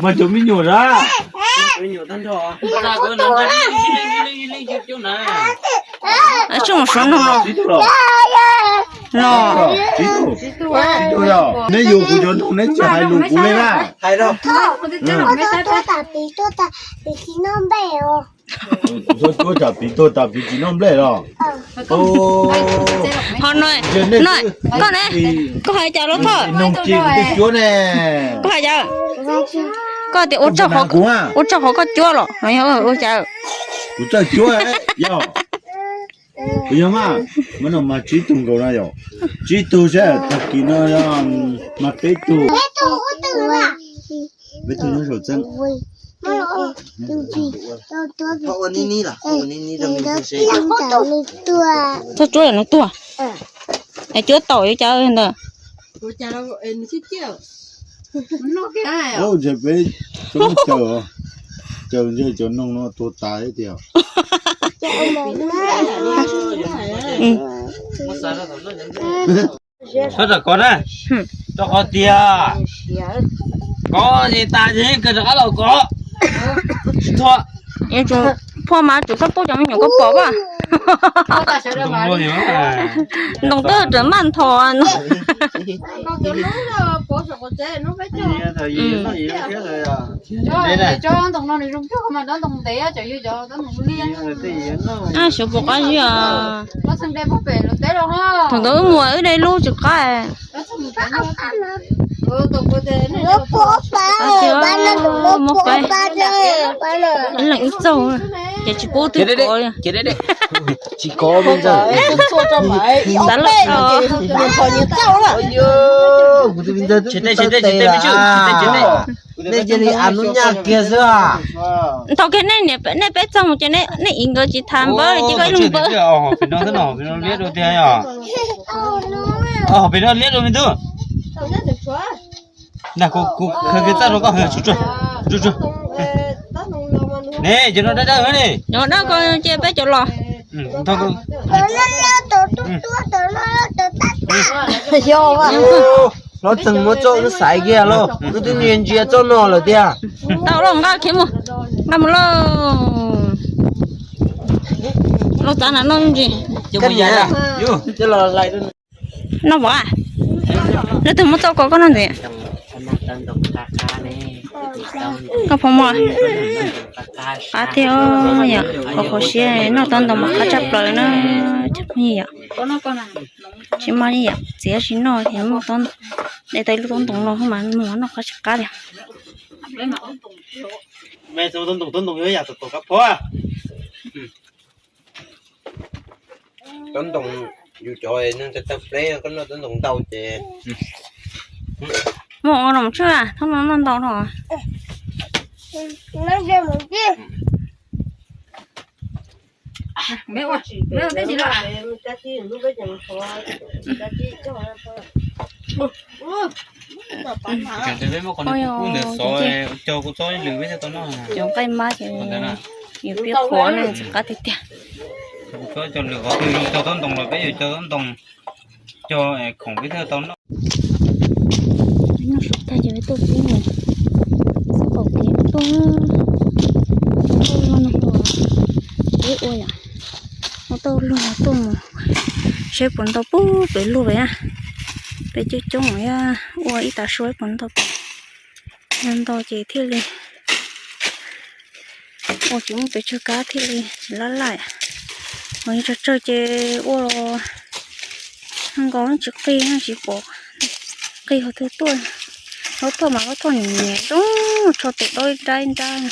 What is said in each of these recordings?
Mas cov me nyuam na. Tsis mus suav noog los? Neb yuav kuv cov noog neb tsis hais lus kuv li na. Tuaj cuab tsam piv tuag tas piv tsis noj nplej los? Ho no, koj ne, koj hais cas los thoj? Noog ci kuv twb cuab ne. Koj hais cas? Koj tias ua tsaug qhov koj cuab los no yog ua cas? Kuv txawj cuab yog. Kuv yog mas, mas no mas tsib tug nkaus no yog. Tsib tug seb tag kis no yog mas peb tug. Peb tug nyob saum txeeb. Txhob cuab no tuag. Es cuab tau yuav cas ntawd. Ntshe peb txhob caw, caw ntshe cov noog no tuag tas tiag. Txhob rau kov na, rau qhov tias kov es tas es kawg rov qab los kov. Tsis txhob. Phoj mas tsum txhob pub cov me nyuam koj pom pas. Ntoo twb rawm maj nthos no. Xyov puas qab zib os. Thaum ntawd wb muaj wb de lub tsis qab. Muab faib, ib leeg ib txaug, ces tsis pub twb kov li. Tsis kov li ntawd. Xav lawm. Nej cia li a lub nyaj kiag xwb. Nthos kiag nej niam nej peb txog mus ces nej iv nkawd tsis tham npawb li ces koj ib leeg npawb. Pem no liab rau me tub. Kuv khaws kiag txaj rau koj. Ne, cov no dawb dawb ne. Cov dawb ko ces peb cov los. Hlob Txeeg muab txoj wb xaiv kiag lauj, wb twb ntsia ntsia txoj no lawm tiag. Tau lauj, nqa khiav mus, nqa mus lauj. Lauj, txav na noj ntsis. Noj pom as, leej twg muab txoj ko koj noj ntxiv. Koj pom mog, qab tiag yom, qhov qhov siab noj tob ntoo mas qab tshaj plaws na, cov phooj ywg yom. Tsis muaj li yam txiv tsis noj ces muaj tob, de tau ib lub tob ntoo no mas mus noj qab tsis qab li. Tob ntoo, yus cov neeg tawg pleb koj noj tob ntoo ntau ces. Mus no mus tshwj, thoob no noj ntau no. Peb muab qhov niag kub kub ntawd xov cog kuv txob ib lwm peb thiaj tau noj. Cov nqaij mab ces yus pib qhuav ne, tsis qab tiag tiag. Kuv txob cog lwm qhov twg cog tob ntoo los peb yuav cog tob ntoo, cog khoom peb thiaj tau noj. Noj su tag ces tuaj pib mus xab qaum kev tuaj, tuaj no peb ua yom, ua tau luag tuaj mus saib puas ntau puag pem luag pem na. Peb coob coob ua ib tag sua puas ntau pem, yog ntau ces thiaj li ua tsis muaj pes tsawg kab thiaj li tsis laj laj. Ho yog tsawg tsawg ces ua nkaus tsis qig tsis pom, qig qhov twg tuaj. Lub thoj mas lub thoj nyiam nyiam zoo, rho tes dob ib nrab ib nrab.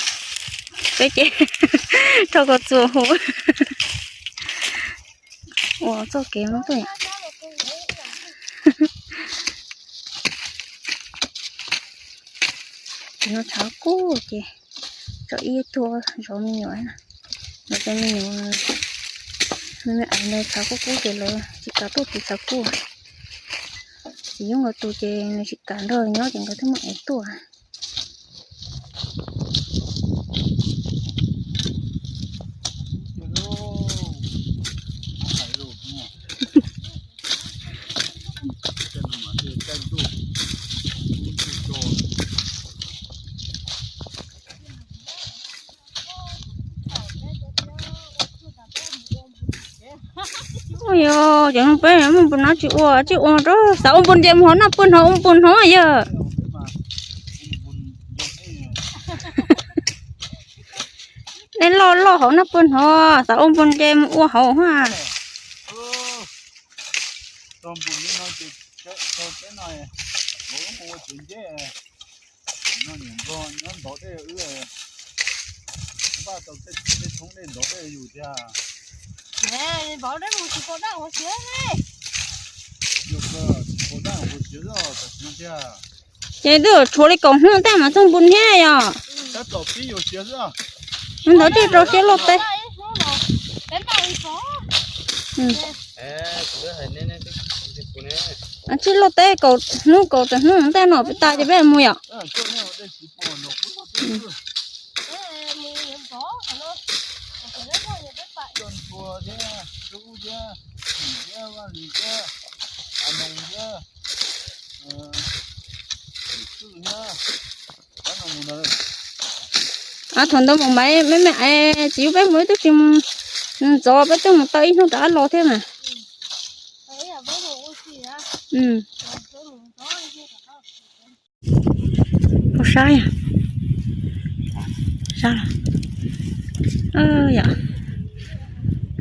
Peb ces rho ko txuas hu ua txoj kev no tuaj. Ces no tshav kub ces tso ib tug zov me nyuam, zov cov me nyuam, me me ais ntawd tshav kub kub ces lawv tsis kam tuaj tiv tshav kub. Txiv Yoob nkawd tus ces nws tsis kam nrog nyob ces nkawd thiaj muaj ev tuaj. Yog cov peb mus npus no tsis ua, tsis ua rau xav ua npus nce mus hauv noj pw hnov ua npus hnov yog. Dej loj loj hauv noj pw hnov xav ua npus nce mus ua hauv ha. Ces twb tshuav li kaum hnub tej mas txog npus thiab yog. Hnub ntawd twb rau siab luaj teb. Tsib luaj teb kaum hnub kaum tawm hnub tej no peb tas ces peb mus yom. Thaum ntawd mus mas me me es txiv yug peb mus ib tug tsis mus ntxov, peb twb mus tau ib hnub rov qab los thiab mas. Koj saib, saib los. Yom,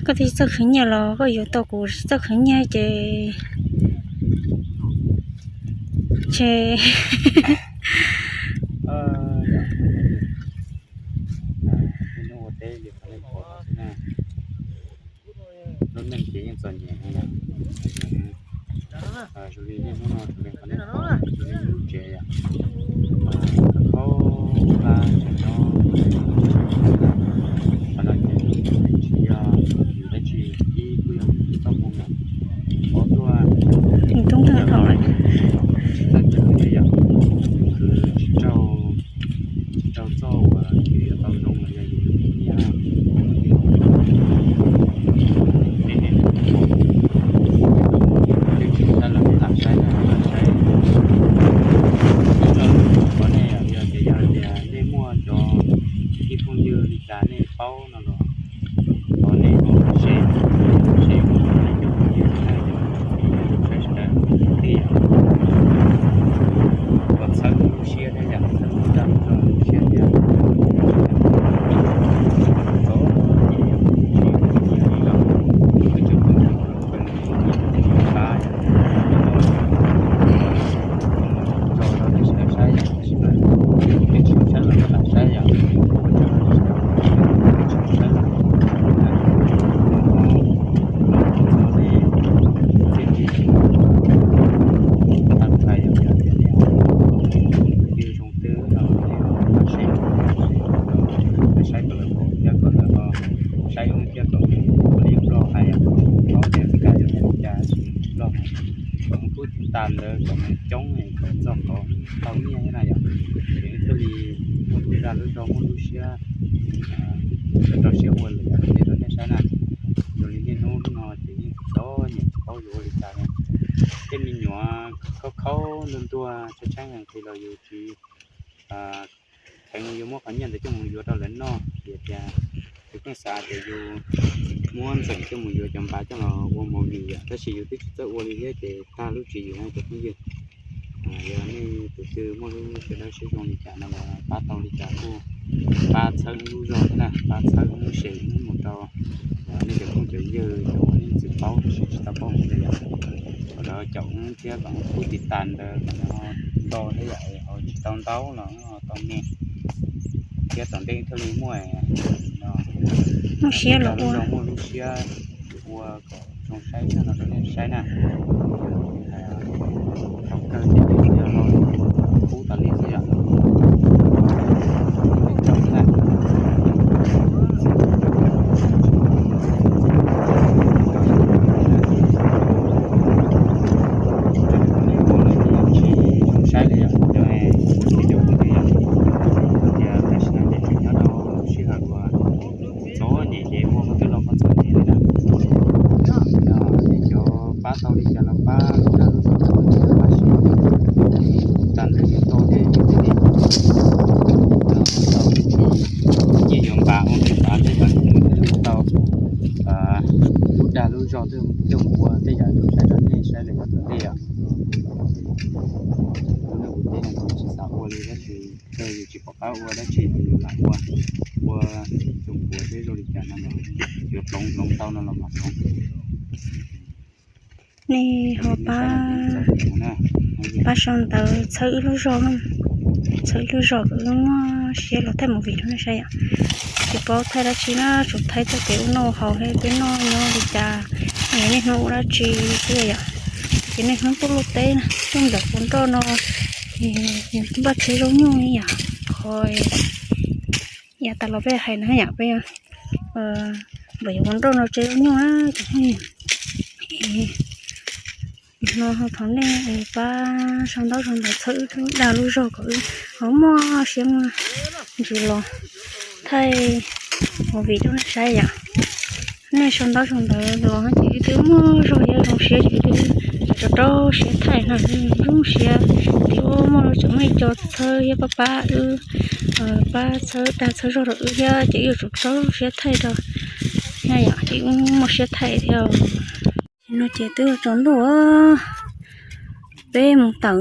koj twb txawj khwv nyiaj los koj yuav tau, kuv tsis txawj khwv nyiaj ces, ces lub neej ces yeej txom nyem no yom. Zoo li niaj hnub no zoo li qhov nej pom, zoo li lub tsev yom, khaub hlab tseem nyob. Qhov no ces tsis yog yus dab tsi, ib kuj yog yus txoj hmoo yom. Qhov tuaj tsis txawj khwv thiab yom, khwv tsis raug, tsis raug txoj uas yus yuav tau zoo los yog yus nyiaj na. Tej tsis txawj los lam saib, lam saib. Qhov nej yog tias yog tias nej muaj cov kwv tij phooj ywg li cas nej paub no los thov nej ho share, share rau nej cov phooj ywg na, cov phooj ywg saib sawv daws thiaj kom txhawb lub siab thiab yom, txhawb lub dag lub zog lub siab thiab. Txom nyem tsis muaj nyiaj li los, wb tseem pab, tso rau nej sawv daws saib yom, tab sis mas nej tsis saib los lam saib yom, ua tsaug nej tsis tau, nej tsis saib los, los txog nej txiaj ntsig tag nrho yom, yog tias nej ho pom tus twg zoo twg no nej ho pab share, saib kom lawv pom thiab kom lawv ho saib thiab kom ua li vlog hais yom, paub tias kaj yuav hais li cas tab sis vlog kom mus kub tiv tas ntawd kom mus coob kom txog qhov tau nyiaj thiab na yom. Ces wb thiaj li muaj lub dag lub zog muaj lub siab rau siab ua lawm yom, qhia rau nej saib na. Zoo li niaj hnub no ces yeej txom nyem tsis paub yuav ua li cas li. Tej me nyuam khaub khaub ntuag ntuag tshaib tshaib nqhis nqhis los yus tsis kheev yus muab qhov nyiaj ntawd coj mus yuav rau lawv noj, vim tias yus pheej xav tias yus muab ntxeem coj mus yuav cov npav coj los ua movie yom, tab sis yus twb tsis txawj ua li thiab ces tag lub tswv yim no cov phooj ywg. Yog nej tus twg muaj lub siab dawb siab zoo li cas no los pab tau li cas kuj pab txhawb wb lub zog thiab na, pab txhawb wb share wb mus rau nej cov phooj cov ywg cov uas nej tsis paub tab sis tsis tau paub mus li yom, kom lawv caum wb thiab kom wb kub tiv tas ntawd kom lawv ho nto thiab yom, ho tsis tau ntaub los ho tau me thiab tom ntej thiaj li muaj, muaj siab los ua, muaj lub siab ua kom zoo saib no rau nej saib na. Thaum kawg ces yog lo lus kub tas li xwb yom. Tsaug na. Tsis zoo saib li yom, cov kuv ces cov phooj ywg yom, tias tam sim no ces tseem nyob rau sij hawm uas txom nyem ces ua qhov twg los ho txom nyem li na. Cov pab tau li cas los pab, pab tag nrho tsis tau thiab yus thiaj li Coj mus ua tej yam saib rau nej saib lawm yav tom ntej yom. Lub neej ua teb no kuv tsis xav ua li tab sis yus tsis pom qab ua dab tsi yus lam ua, ua coj mus ua seb zoo li cas no los yuav hloov hloov tau no los mam hloov. Nej ho pab, pab sau ntawv txhawb wb lub zog, txhawb wb lub zog kom wb muaj siab los thaij movie rau nej saib yom. Tsis paub thaij dab tsi na, tsuas thaij txoj kev ua noj haus thiab peb noj nyob li cas, niaj hnub ua dab tsi xwb yom. Ces niaj hnub tuaj luaj teb na, tuaj ntawm qhov nroj no, npaj tsheb zaub nyuj yom, qhov yav tas los peb hais na yom, peb npam yuav qhov nroj no tsheb zaub nyuj na. No ho thov nej pab sau ntaub sau ntawv txhawb wb dag lub zog kom wb ho muaj siab muaj ntsws los thaij movie rau nej saib yom. Nej sau ntaub sau ntawv los ces wb twb muaj zog thiab zoo siab ces wb twb rau rau siab thaij no, zoo siab. Ces ua muaj lub tseem muaj ib co txhawb thiab pab pab wb, pab txhawb dag txhawb zog rau wb thiab ces wb yuav tsum rau siab thaij rau. Yom, ces wb muaj siab thaij thiab. No ces twb tsaus ntuj, peb mus tawm.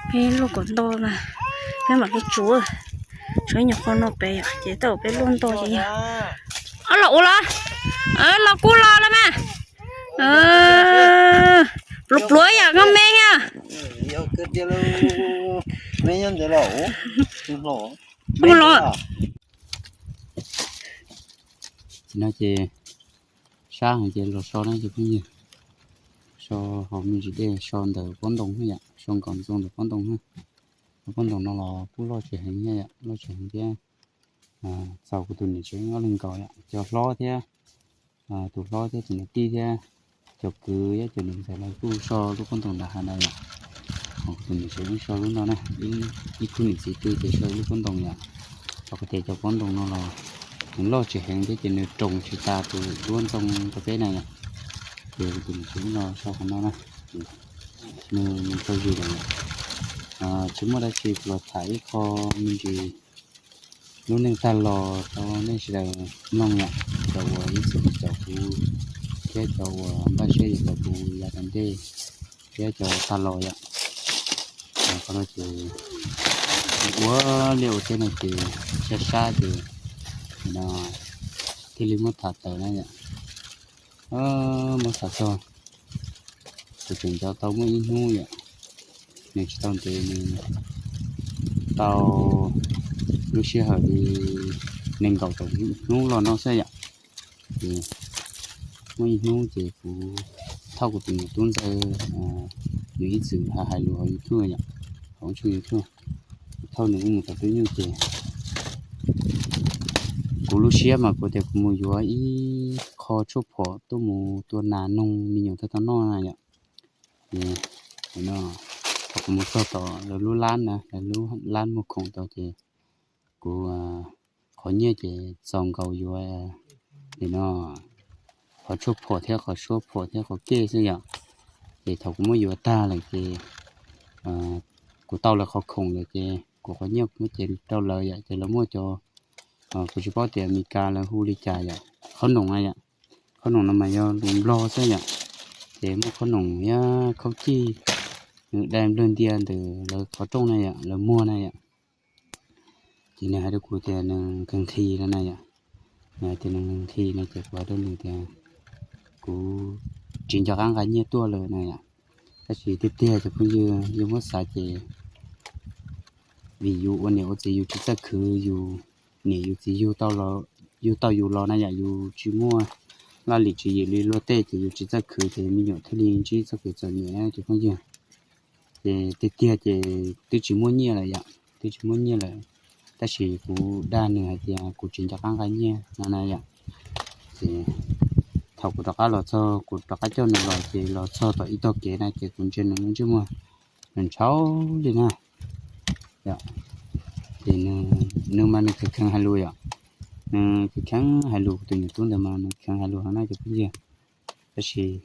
Peb luaj kom nto mas peb mam li tsuav, tsuav ib nyuag qho no pem yom, ces tau peb luaj nto ces yog. Los ua los, los kuj los los mas. Pluav pluav yom, koj me thiab. Mus los. Ces no ces sab heev ces los so na cov phooj ywg. So hauv me ntsis dej, so ntawm pob ntoo na yom, so nkaus ntxoo ntawm pob ntoo na. Pob ntoo no los kuj loj tsis heev thiab yom, loj tsis heev thiab. Txaus kuv tus niam tsev ob leeg nkaus yom, cov hlob thiab, tus hlob thiab tus niam tij thiab cov kwv thiab cov niam ntxawm lawv kuj so lub pob ntoo nram hav na yom. Kuv tus niam tsev so lub no na, ib khub niam txiv twg ces so lub pob ntoo yom. Rau qhov tias cov pob ntoo no los nws loj tsis heev thiab ces nws roos tsis tas tus duab ntxoo rau peb na yom. Ces kuv tus niam tsev los so qhov no na, nws tau zis lawm yom. Tsis muaj dab tsi, kuv los tham ib qho me ntsis lub neej tag los rau nej sawv daws mloog yom, cov uas ib txwm caum kuv thiab cov uas npaj siab yuav caum kuv yav tom ntej thiab cov tag los yom. Qhov no ces ua liaj ua teb no ces sab sab ces no thiaj li muab tham tawm na yom. Muab xav txog, kuv tseem nco tau muaj ib hnub yom, nws tsis tau ntev, nws tau lub sij hawm li nees nkaum tawm hnub los no xwb yom. Ces muaj ib hnub ces kuv thauj kuv tus niam tub ntxawg, nws ib txwm hais lus hauv YouTube yom, hauv tshooj YouTube, kuv thauj nws mus tom twb nyuj ces kuv lub siab mas kuv tias kuv mus yuav ib qho tshuaj phuam tuaj mus tua nas noog me nyuam thiaj tau noj na yom. Ces no, thaum kuv mus txog tom lawv lub lab na, lawv lub lab muag khoom tau ces kuv qhov nyiaj ces txaus nkaus yuav li no qhov tshuaj phuam thiab qhov suab phuam thiab qhov kej xwb yom. Ces thaum kuv muab yuav tag lawm ces kuv tau lawv qhov khoom lawm ces kuv qhov nyiaj kuv muab cev rau lawv yom, ces lawv muaj cov, kuv tsis paub tias Meskas lawv hu li cas yom, qhob noom na yom. Qhob noom no mas yog lus Nplog xwb yom. Ces muaj qhob noom thiab khaub cij, nws dai nplawg ntia ntawm lawv qhov rooj na yom, lawv muag na yom. Ces nws hais rau kuv tias nws kheev nqhis no na yom. Nws hais tias nws kheev nqhis no ces kuv hais rau nws tias kuv tsis nco qab nqa nyiaj tuaj lawm na yom. Tab sis tiag tiag cov phooj ywg, yus muab xav ces vim yus ua niam ua txiv yus tsis txawj khwv yus niam yus txiv yug tau los, yug tau yus los na yom, yus tsis muaj laj lim tswv yim li luag tej ces yus tsis txawj khwv ces me nyuam thiaj li ntsib txoj kev txom nyem cov phooj ywg. Ces tiag tiag ces twb tsis muaj nyiaj lawm yom, twb tsis muaj nyiaj lawm, tab sis kuv dag nws hais tias kuv tsis nco qab nqa nyiaj no na yom. Ces thaum kuv rov qab los txog, kuv rov qab coj nws los ces los txog tom ib tog kev na ces kuv ntsia nws lub ntsej muag, nws ntshauv li na. Ces nws mas nws kheev kheev hais lus yom. nws kheev hais lus, kuv tus nyuam tub ntawd mas nws kheev hais lus heev na cov phooj ywg. Tab sis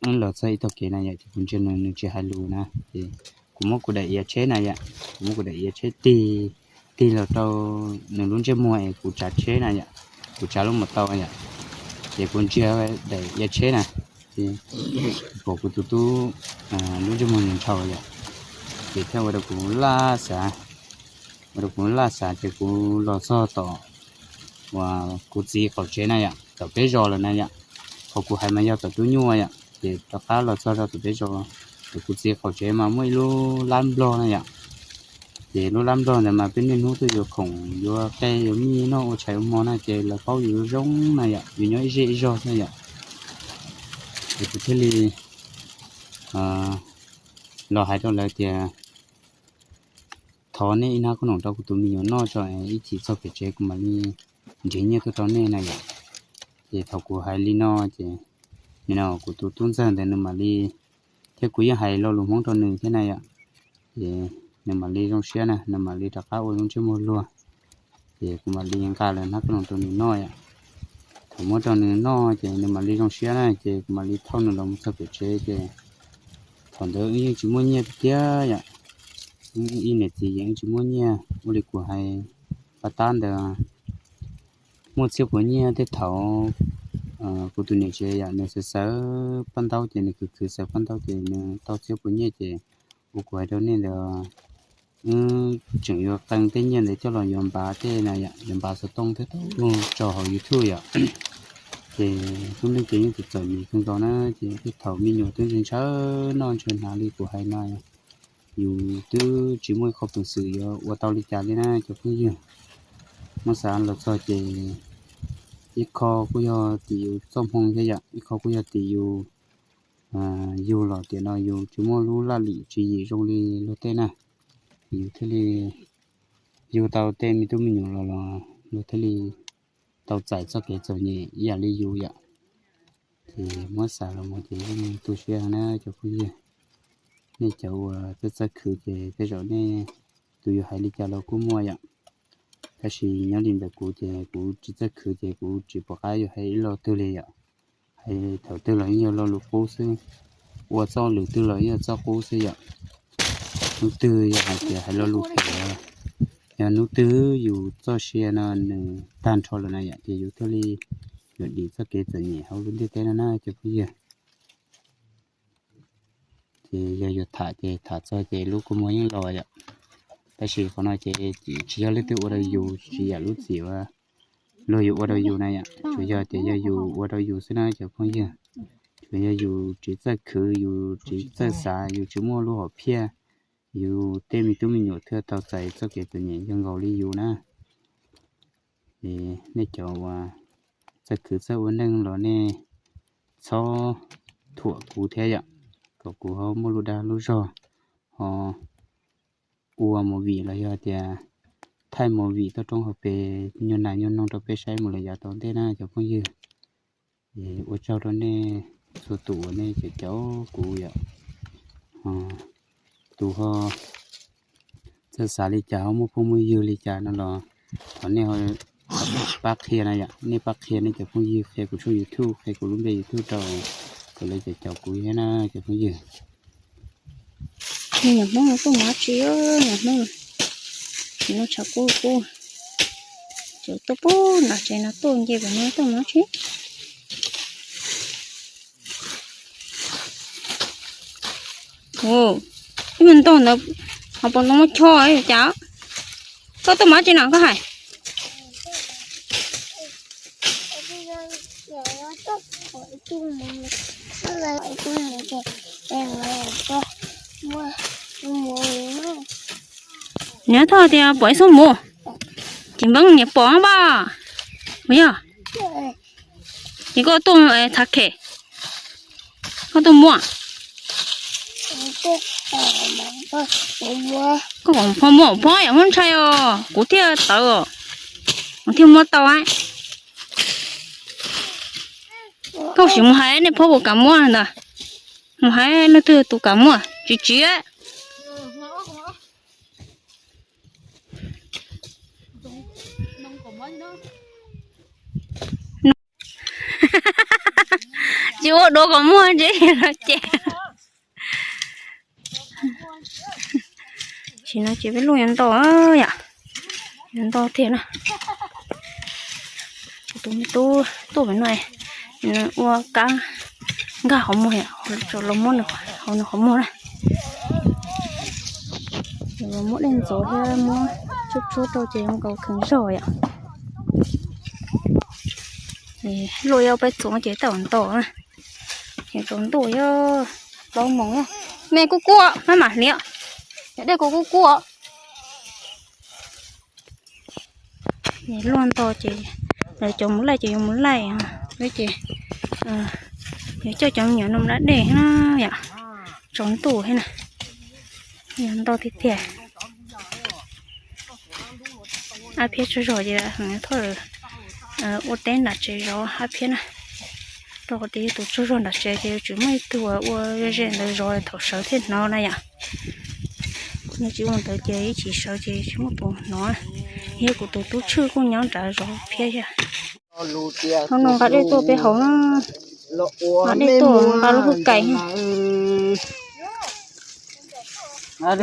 wb los txog ib tog kev na yom, ces kuv ntsia nws, nws tsis hais lus na, ces kuv muab kuv daim iav tsheb na yom, kuv muab kuv daim iav tsheb tig, tig los rau nws lub ntsej muag es kuv tsav tsheb na yom, kuv tsav lub mus tau yom, ces kuv ntsia daim iav tsheb na, ces pom kuv tus tub lub ntsej muag nws ntshaus yom, ces thiaj ua rau kuv laj xav, ua rau kuv laj xav ces kuv los txog tom uas kuv txiv qaum tsev na yom, tom peb zos lawm na yom. Qhov kuv hais mas yog tom Tub Nyuj yom, ces rov qab los txog rau tom peb zos, tom kuv txiv qaum tsev mas muaj ib lub lab nplog na yom. Ces lub lab nplog ntawd mas peb niaj hnub tuaj yuav khoom yuav qe yuav mij noj ua tshais ua hmo na, ces lawv paub yus zoo na yom, yus nyob ib zej ib zog xwb yom. Ces kuv thiaj li los hais rau lawv tias thov nej ib hnab khoom noom rau kuv tus me nyuam noj tso, ib chim txog pem tsev kuv mam li nrhiav nyiaj tuaj rau nej na yom. Ces thaum kuv hais li no ces nim no kuv tus tub ntxawg ntawd nws mam li, thiab kuv yeej hais lo lus Hmoob rau nws thiab na yom, ces nws mam li zoo siab na, nws mam li rov qab ua lub ntsej muag luag, ces kuv mam li nqa lawv hnab khoom noom rau nws noj yom. Thaum muab rau nws noj ces nws mam li zoo siab na, ces kuv mam li thauj nws los mus txog pem tsev ces thaum ntawd wb yeej tsis muaj nyiaj tiag yom. Wb ib niam txiv yeej tsis muaj nyiaj, ua li kuv hais pab tab ntawd, muaj txhiab puas nyiaj tej thaum kuv tus niam tsev yom, nws xav xav paj ntaub ces nws khwv khwv xav paj ntaub ces nws tau txhiab puas nyiaj ces ua kuv hais rau nej ntawd, wb tseem yuav qee tej nyiaj ntawd coj los yuav npav tej na yom, yuav npav xov tooj thiab tau tso hauv YouTube yom. Ces lub neej ces yeej txom txom nyem kawg nkaus na, ces tej thaum me nyuam twb ntshaw ntshaw noj ntshaw hnav li kuv hais no, yus twb tsis muaj ib qho peev xwm yuav ua tau li cas li na cov phooj ywg. Muab xav los txog ces ib qho kuj yog tim yus txoj hmoo thiab yom, ib qho kuj yog tim yus, yus los tiam no yus tsis muaj lub laj lim tswv yim zoo li luag tej na, yus thiaj li yug tau tej me tub me nyuam los los luag thiaj li tau txais txoj kev txom nyem ib yam li yus yom. Ces muab xav los mus ces yeej tu siab na cov phooj ywg. Nej cov uas txawj txawj khwv ces tej zaum nej tus yus hais li cas los kuj muaj yom. Tab sis nyob li ntawm kuv ces kuv tsis txawj khwv ces kuv tsis pom qab yuav hais ib lo twg li yom. Hais thaum twg los yeej yog lo lus qub xwb, ua txoj lwm twg los yeej yog txoj qub xwb yom. Hnub twg yog hais tias hais lo lus phem, yog hnub twg yus txoj sia no nws tag nrho lawm na yom, ces yus thiaj li yuav dim txoj kev txom nyem hauv lub ntiaj teb no na cov phooj ywg. Ces yog yus tham ces tham txog ces lub kua muag yeej los yom. Tab sis qhov no ces tsis yog leej twg ua rau yus, tsis yam lub txim uas luag yuav ua rau yus na yom, tsuas yog tias yog yus ua rau yus xwb na cov phooj ywg. Tsuas yog yus tsis txawj khwv, yus tsis txawj xav, yus tsis muaj lub hom phiaj, yus tej me tub me nyuam thiaj tau txais txoj kev txom nyem yog nkaus li yus na. Es nej cov uas txawj khwv txawj ua neej los nej txhob thuam kuv thiab yom, kom kuv ho muaj lub dag lub zog ho ua movie los yog tias thaij movie tuaj roob hauv pes nyuag nas nyuag noog rau peb saib mus lawm yav tom ntej na cov phooj ywg. Es ua tsaug rau nej txhua tus uas nej caum caum kuv yom. Tus ho txawj xav li cas ho muaj phooj muaj ywg li cas no los thov nej pab qhia na yom, nej pab qhia nej cov phooj ywg qhia kuv tshooj YouTube, qhia kuv lub npe YouTube rau kom lawv caum caum kuv thiab na cov phooj ywg. Niam Hmoob no tuaj mus dab tsi, niam Hmoob no tshav kub kub, ces tuaj pub nram tsev no tuaj nce pem no tuaj mus dab tsi. Ib me ntog ntawd ho puas tau muab cho cas? Koj tuaj mus dab tsi no koj hais? Nws thov tias pom ib xub mus, tsis npeeb niam pom npaj. Ua yog, ces koj tuaj thav khem, koj tuaj muaj. Koj kom phob muaj, phob yam muab ntshai os, kuv thiaj tawv os, kuv thiaj muab tau. Koj sim mus hais nej phob puas kam muaj ntag, mus hais leej twg tus kam muaj tsis tsis. Tsis ua dua kom muag ntshe los ces. Tsis no ces peb luaj yuav ntau yom, yuav ntau tiag na. Tus me tub tuaj pem no, nws ua kab nkag qhov muag, los muab nws hauv nws qhov muag na. Los muab dej ntxuav thiab muab tshuab tshuab rau ces zoo nkaus kheev zog yom. Luaj ib ob peb txuas ces tau ntau na. Ces tsaus ntuj yog plaub moos na. Me kuj kub, maj mam hliv, cov dej kuj kub kub. Luaj ntau ces lawv cov mus laij ces yuav mus laij, peb ces yuav coj cov me nyuam no mus da dej na yom. Tsaus ntuj thiab na, yog ntau tiag tiag. Ab phiab tsaug zog ces thov ua teb nram tsev zov ab phiab na. Rau qhov tias yog tus tsaug zog nram tsev ces yuav tsum muaj ib tug ua ze ze ntawd zov thaum sawv thiaj hnov na yom. Yog tsis ua ntawd ces ib chim sawv ces tsis muaj tus hnov. Yog kuv tus tub tshwj kuj nyob nrad zov phiab thiab. Hauv no nqa dej tuaj peb haus na. Nqa dej tuaj nqa lub hwj kais. Hnyav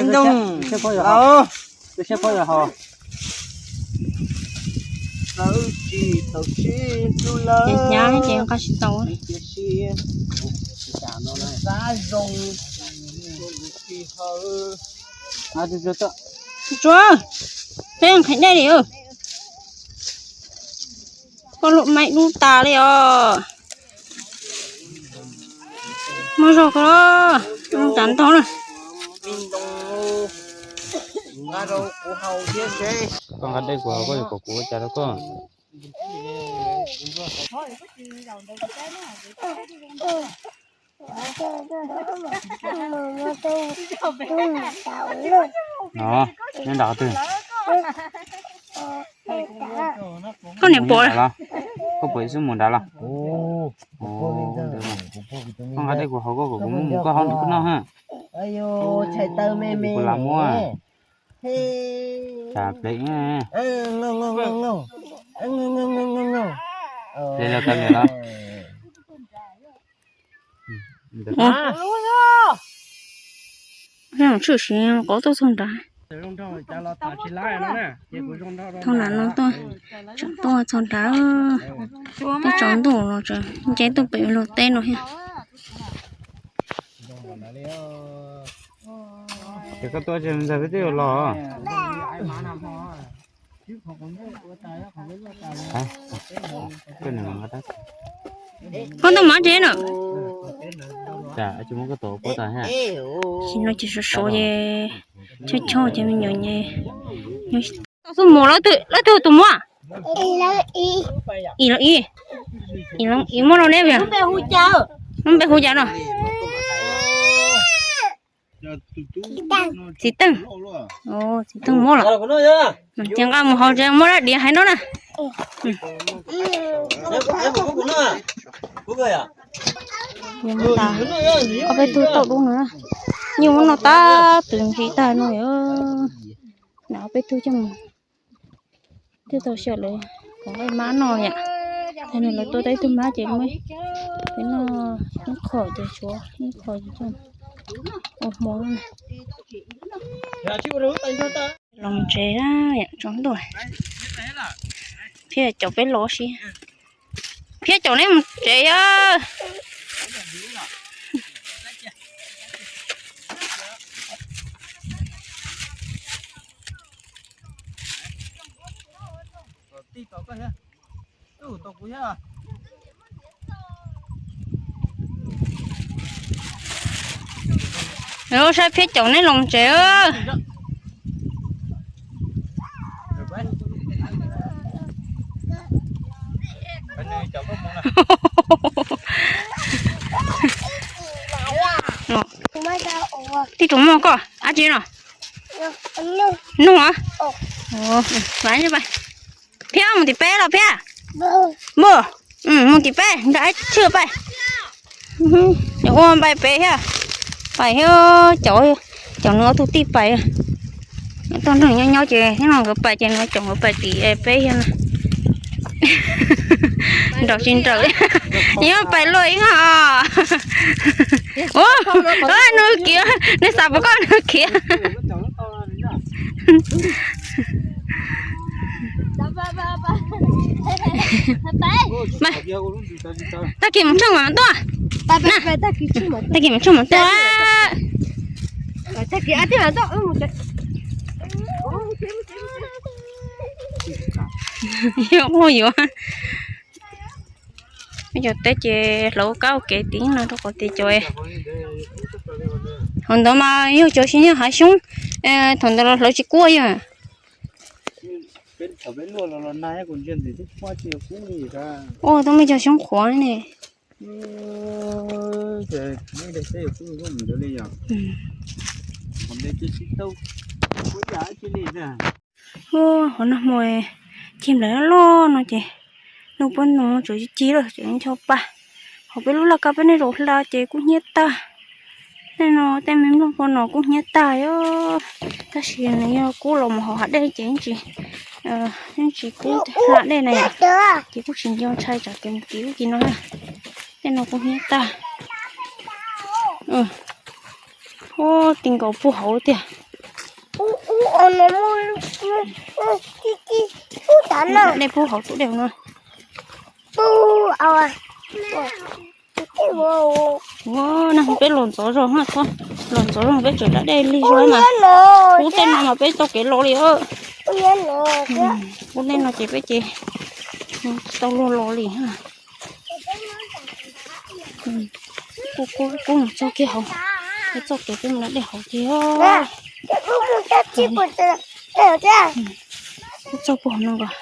ces nqa tsis tau. Tsuav, peb nqhis dej li. Koj lub maib dub tas li os. Muaj zog ko, zoo tas ntau na. Koj nqa dej kuv haus koj yuav kom kuv ua cas rau koj. No, nyob nram qhov twg? Koj niam pom los? Koj pom ib xub mus nrad los? Koj nqa dej kuv haus koj kom kuv muab mus koj haus nws koj noj ha. Kuv lam muab. Tsam plev. Plev los kav liam los. Tshwm sim qov tuaj txog nrad. Thaum nram no tuaj, tseem tuaj txog nrad. Twb tsaus ntuj los tseem nce tuaj pem luag teb no thiab. Ces koj tuaj tsis ntxawg peb twb yuav los. Koj tuaj mov tsev no. Tsis muab koj tus pob tag. Tsis no ces sov sov ces chob chob ces me nyuam nyob. Tau xub mus lawv twg tus muab? Ib los ib, ib muab rau neb. Lub npe hu cas no? Txiv Teej. Txiv Teej muab los. Ces nqa mus haus tsev muab dab diav hais no na. Ob peb tug tau dub no na. Nyuj muab noj tag twm ntsis tag no. Nram ob peb tug coj mus. Twb tau xyaw lawv kom nqaij mab noj yom. Tag nws lawv tua tau ib tug mab ces muab peb noj ib qho ces tshuav ib qho ces coj ua hmo na. Los tsev na, tsaus ntuj. Thiab caum peb los si. Thiab caum neb mus tsev os. Saib Phiab caum neb los tsev. Tib tug muaj koj dab tsi no? Nuj. Phiab mus tim peb los Phiab. Npua, mus tim peb nrog ib tshwj pais. Ua pais peb thiab. Pais thiab, caum, caum nws ob tug tij pais. Tuaj nrog nyob nyob ces thiab no nkawd pais ces nws caum nkawd pais tim peb thiab na. Nraum tsis nraum li. Nyob pais luaj ib os. Nws khiav, nws xav pom koj nws khiav. Tag kis mus tsheej mas tuaj. Tag kis mus tsheej mas tuaj. Yuav mus yuav. Cov teb ces hlawv kab ua kev tid no rau qhov tias cov, hauv ntawd mas yog cov tsis nyob hav xyoob, thaum ntawd los hlawv tsis kuaj yog. Ua tau me cov xyoob qhuav ne. Hauv nag hmo cig nplaim loj loj no ces ntuj pob ntoos tseem ci ci lawm ces ncho pa. Hauv peb lub laj kab peb nej zaum hla ces kuj hnyiab tag. Tej no tej me nplooj qos no kuj hnyiab tag os. Tab sis nws yog kub los mus hauv hav dej ces yeej tsis, yeej tsis kub hla dej na yom. Ces kuj tsis nco ntshai tsam kev mus kiv ub kiv no na. Tej no kuj hnyiab tag. Ub, ti nkaus puag hauv tiag. Dej puag hauv tus dej no. Ua, nag hmo peb los ntxov zog na, los ntxov zog peb tseem da dej lig zog mas. Kub tej no mas peb tau kev los li. Kub tej no ces peb ces tsis tau luag los li. Kub mus txog kiag hauv, peb txoj kev peb mus da dej hauv ces txog puag hauv no nkaus.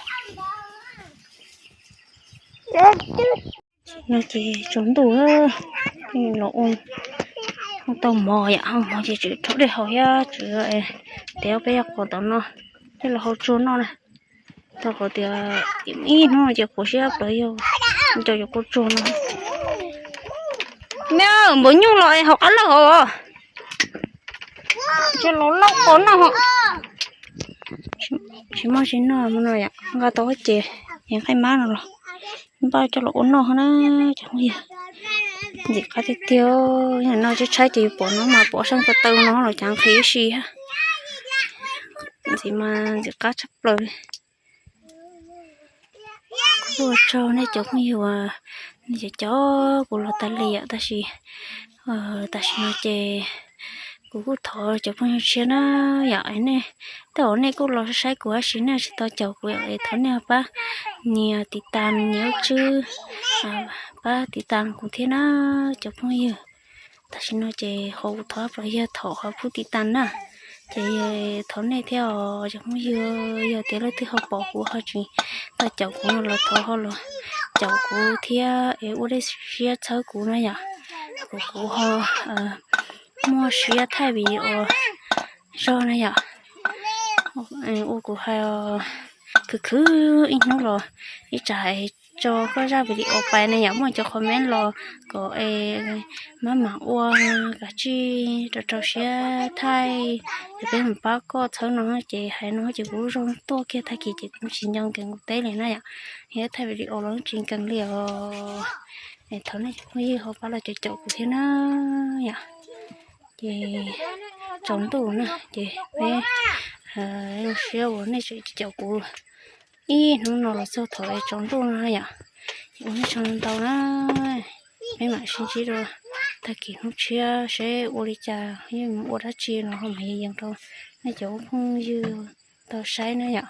No ces tsaus ntuj los ua, ua tau mov yom, ua mov ces tseem rhaub dej haus thiab tseem tias peb yog quas tom no, peb los hau tsuag noj na. Rau qhov tias ib hnub no ces quav siab plaws yog cov yuav quav tsuag no. Me, npawg nyuj los es hauv qab lawj hauv. Cov laus lauj qos noj. Tsis muaj tsis noj no yom, nqa tau ces yeej qaij mab no los npaj coj los ua noj na. Cov phooj ywg, ntxim qab tiag tiag, yam no tshaib tshaib ces yus pom no mas pom seej ko taw no los cas nqhis ib si. Ntxim mas ntxim qab tshaj plaws. Kuj ua tsaug nej cov phooj ywg uas nej cov caum kuv los tas li yom, tab sis tam sim no ces kuv kuj thov cov phooj ywg tshiab na yom, nej tej uas nej kuj los saib kuv tab sis nej tsis tau caum kuv yom, es thov nej pab nias tiv tas nias lub tswb, pab tiv tas kuv thiab na cov phooj ywg. Tam sim no ces qhov kuv thov los yog thov qhov pub tiv tas na. Ces thov nej thiab os cov phooj ywg, yog tias leej twg ho pom kuv ho tsis tau caum kuv no los thov ho los caum kuv thiab es ua dej siab txhawb kuv na yom. Kom kuv ho muaj siab thaij video zog na yom. Ua kuv hais khwv khwv ib hnub los ib tsam hais tso koj zaj video pais na yom, muaj cov comment los kom mab mam ua, kav tsij rau rau siab thaij, es peb mam pab koj txhawb no. Ces hais no ces kuv lub zog tuaj kiag tag kis ces kuv tsis nco nkees kuv teb li na yom, yog thaij video los tsis nkees li os. Thov nej cov phooj ywg ho pab los caum caum kuv thiab na yom. Ces tsaus ntuj na ces peb zoo siab uas nej tseem caum kuv ib hnub no los txog thaum tsaus ntuj no yom. Ces ua nej tsaug ntau na, peb mam sib ntsib dua tag kis hnub tshiab seb ua li cas, yeej mus ua dab tsi los ho mam yees rau nej cov phooj ywg tau saib na yom.